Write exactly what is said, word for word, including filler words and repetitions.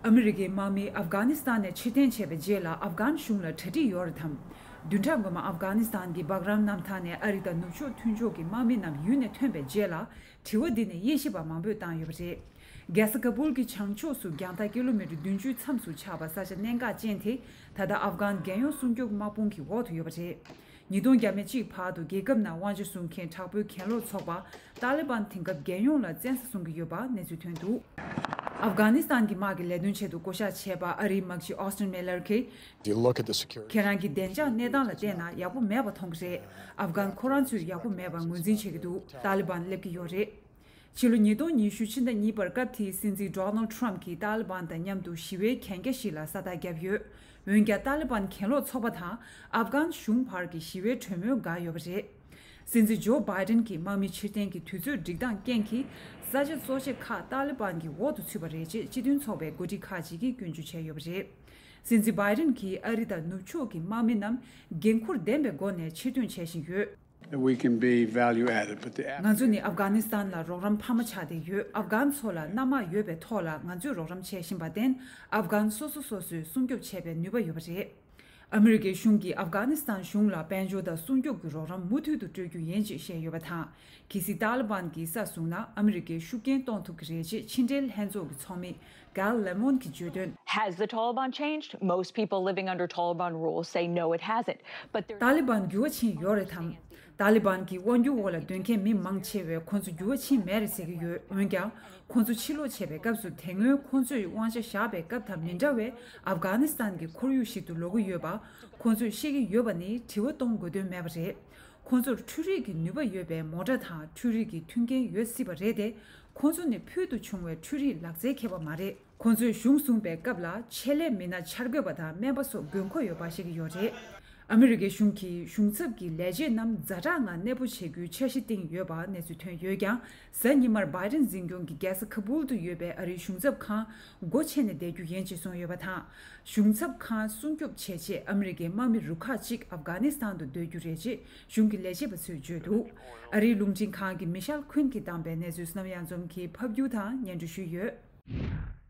ཨ་མི་རི་ཀའི་དམག་མི་ཨབ་གྷ་ནི་སི་ཐན་ནས་ཕྱིར་འཐེན་བྱས་པའི་རྗེས་ལ་ཨབ་གྷན་གཞུང་ལ་གྲ་སྒྲིག་ཡོད་རེད་དམ། བདུན་ཕྲག་སྔོན་མ་ཨབ་གྷ་ནི་སི་ཐན་གྱི་སྦག་རམ་གནམ་ཐང་ནས་ཨ་རི་དང་ནུབ་ཕྱོགས་མཐུན་ཕྱོགས་ཀྱི་དམག་མི་རྣམས་ཡུལ་ནས་ཐོན་པའི་རྗེས་ལ། དྲི་བ་འདི་ནི་དབྱེ་ཞིབ་པ་མང་པོས་བཏང་ཡོད་པ་རེད། རྒྱལ་ས་ཀ་པུལ་གྱི་བྱང་ཕྱོགས་སུ་རྒྱང་ཐག་ཀི་ལོ་མི་ཊར་བདུན་ཅུའི་མཚམས་སུ་ཆགས་པ་ས་ཆ་གནད་འགག་ཅན་དེ། ད་ལྟ་ཨབ་གྷན་རྒྱལ་ཡོངས་སྲུང་སྐྱོབ་དམག་དཔུང་གི་འོག་ཏུ་ཡོད་པ་རེད། ཉིས་སྟོང་བརྒྱ་མེད་གཅིག་བར་དུ་རྒྱལ་ཁབ་ནང་དབང་ཆ་བཟུང་མཁན་དྲག་པོའི་གྱེན་ལོག་ཚོགས་པ་ཏཱ་ལི་བན་དེང་སྐབས་རྒྱལ་ཡོངས་ལ་བཙན་ས་བཟུང་གི་ཡོད་པ་གནས་ཚུལ་ཐོན་འདུག་ཨབ་གྷ་ནི་སི་ཐན་གྱི་དམག་གི་ལས་དོན་ཆེད་དུ་བསྐོ་བཞག་བྱས་པ་ཨ་རིའི་དམག་སྤྱི་ཨོ་སི་ཊན་མེ་ལར་གྱིས། If you look at the security ཁྱེད་རང་གི་བདེ་འཇགས་གནས་སྟངས་ལ་བལྟས་ན་ཡག་པོ་མེད་པ་མཐོང་གི་རེད། ཨབ་གྷན་ཁོ་རང་ཚོས་ཡག་པོ་མེད་པར་ངོས་འཛིན་བྱེད་ཀྱི་འདུག་ཏཱ་ལི་བན་སླེབས་ཀྱི་ཡོད་རེད། ཕྱི་ལོ་ཉིས་སྟོང་ཉི་ཤུ་ཕྱི་ཟླ་གཉིས་པར་སྐབས་དེའི་སྲིད་འཛིན་ཌོ་ནལ་ཌི་ཊརམ་ཕི་གྱིས་ཏཱ་ལི་བན་དང་མཉམ་དུ་ཞི་བའི་གན་རྒྱ་ཞིག་ལ་ས་རྟགས་བརྒྱབ་ཡོད། འོན་ཀྱང་ཏཱ་ལི་བན་གྱེན་ལོག་ཚོགས་པ་དང་ཨབ་གྷན་གཞུང་བར་གྱི་ཞི་བའི་གྲོས་མོལ་འགག་ཡོད་པ་རེད། སྲིད་འཛིན་ཇོ་བྷའི་ཌེན་གྱིས་དམག་མི་ཕྱིར་འཐེན་གྱི་དུས་ཚོད་སྒྲིག་སྟངས་རྐྱེན་གྱིས་ས་ཆ་གཙོ་ཆེ་ཁག་ཏཱ་ལི་བན་གྱི་འོག་ཏུ་ཚུད་པ་རེད་ཅེས་སྤྱི་མཐུན་ཚོགས་པའི་འགོ་ཁྲིད་ཁག་ཅིག་གིས་སྐྱོན་བརྗོད་བྱས་ཡོད་པ་རེད། སྲིད་འཛིན་བྷའི་ཌེན་གྱིས་ཨ་རི་དང་ནུབ་ཕྱོགས་ཀྱི་དམག་མི་རྣམས་འགན་འཁུར་ལྡན་པའི་སྒོ་ནས་ཕྱིར་ཐོན་བྱེད་བཞིན་ཡོད། We can be value added, but the ང་ཚོ་ནི་ཨབ་གྷ་ནི་སི་ཐན་ལ་རོགས་རམ་འཕར་མ་ཆགས་བསྡད་ཡོད། ཨབ་གྷན་ཚོ་ལ་གནམ་དམག་ཡོད་པའི་ཐོག་ལ་ང་ཚོས་རོགས་རམ་བྱེད་བཞིན་པར་བརྟེན་ཨབ་གྷན་སོ་སོ་སོ་སོས་སྲུང་སྐྱོབ་བྱེད་པའི་ནུས་པ་ཡོད་པ་རེད། ཨ་མི་རི་ཀའི་གཞུང་གིས་ཨབ་གྷ་ནི་སི་ཐན་གཞུང་ལ་དཔལ་འབྱོར་དང་སྲུང་སྐྱོབ་ཀྱི་རོགས་རམ་མུ་མཐུད་དུ་སྤྲོད་རྒྱུ་ཡིན་ཅེས་བཤད་ཡོད་པ་དང་། གལ་སྲིད་ཏཱ་ལི་བན་གྱིས་ས་བཟུང་ན་ཨ་མི་རི་ཀས་ཤུགས་རྐྱེན་གཏོང་ཐུབ་ཀྱི་རེད་ཅེས་ཕྱི་འབྲེལ་ལྷན་ཚོགས་ཀྱི་ཚོགས་མི་གྷལ་ལེ་མོན་གྱིས་བརྗོད་དོན། Has the Taliban changed? Most people living under Taliban rule say no, it hasn't. But there ཏཱ་ལི་བན་འགྱུར་བ་ཕྱིན་ཡོད་རེད་དམ། ཏཱ་ལི་བན་གྱི་དབང་སྒྱུར་འོག་ལ་སྡོད་མཁན་མི་མང་ཆེ་བས་ཁོ་ཚོ་འགྱུར་བ་ཕྱིན་མེད་རེད་ཟེར་གྱི་ཡོད། འོན་ཀྱང་། ཁོ་ཚོ་ཕྱིར་ལོག་བྱས་པའི་སྐབས་སུ་དེ་སྔོན་ཁོ་ཚོས་དབང་ཆ་བཞག་པའི་སྐབས་དང་མི་འདྲ་བའི་ཨབ་གྷ་ནི་སི་ཐན་གྱི་ཁོར་ཡུག་ཞིག་ཏུ་ལོག་གི་ཡོད་པ་ཁོ་ཚོས་ཤེས་ཀྱི་ཡོད་པ་ནི་དྲི་བ་གཏོང་དགོས་དོན་མེད་པ་རེད། ཁོ་ཚོར་འཕྲུལ་རིག་གི་ནུས་པ་ཡོད་པའི་མོ་ཊ་དང་འཕྲུལ་རིག་གི་མཐུན་རྐྱེན་ཡོད་སྲིད་པ་རེད་དེ། ཁོ་ཚོ་ནི་ཕུལ་དུ་བྱུང་བའི་འཕྲུལ་རིག་ལག་རྩལ་མཁས་པ་མ་རེད། ཁོ་ཚོས་གཞུང་བཟུང་པའི་སྐབས་ལ་ཆེད་ལས་མི་སྣ་འཆར་འགོད་པ་དང་སྨན་པ་སོགས་དགོས་མཁོ་ཡོད་པ་ཤེས་ཀྱི་ཡོད་རེད། ཨ་མི་རི་ཀའི་གཞུང་གིས་གཞུང་ཚབ་ཀྱི་ལས་བྱེད་རྣམས་ཛ་དྲག་ངང་གནས་སྤོ་བྱེད་རྒྱུའི་འཆར་གཞི་བཏིང་ཡོད་པ་གནས་ཚུལ་ཐོན་ཡོད་ཀྱང་། གཟའ་ཉི་མར་བྷའི་ཌེན་འཛིན་སྐྱོང་གིས་རྒྱལ་ས་ཁ་པུལ་དུ་ཡོད་པའི་ཨ་རིའི་གཞུང་ཚབ་ཁང་སྒོ་ཕྱེ་ནས་བསྡད་རྒྱུ་ཡིན་ཅེས་གསུངས་ཡོད་པ་དང་། གཞུང་ཚབ་ཁང་སྲུང་སྐྱོབ་བྱེད་ཆེད་ཨ་མི་རི་ཀའི་དམག་མི་རུ་ཁག་ཅིག་ཨབ་གྷ་ནི་སི་ཐན་དུ་སྡོད་རྒྱུ་རེད་ཅེས་གཞུང་གི་ལས་བྱེད་པ་ཚོས་བརྗོད་འདུག་ཨ་རིའི་རླུང་འཕྲིན་ཁང་གི་མི་ཤལ་ཁུན་གྱིས་བཏང་པའི་གནས་ཚུལ་བསོད་ནམས་གཡང་འཛོམས་ཀྱིས་ཕབ་སྒྱུར་དང་སྙན་སྒྲོན་ཞུས་ཡོད།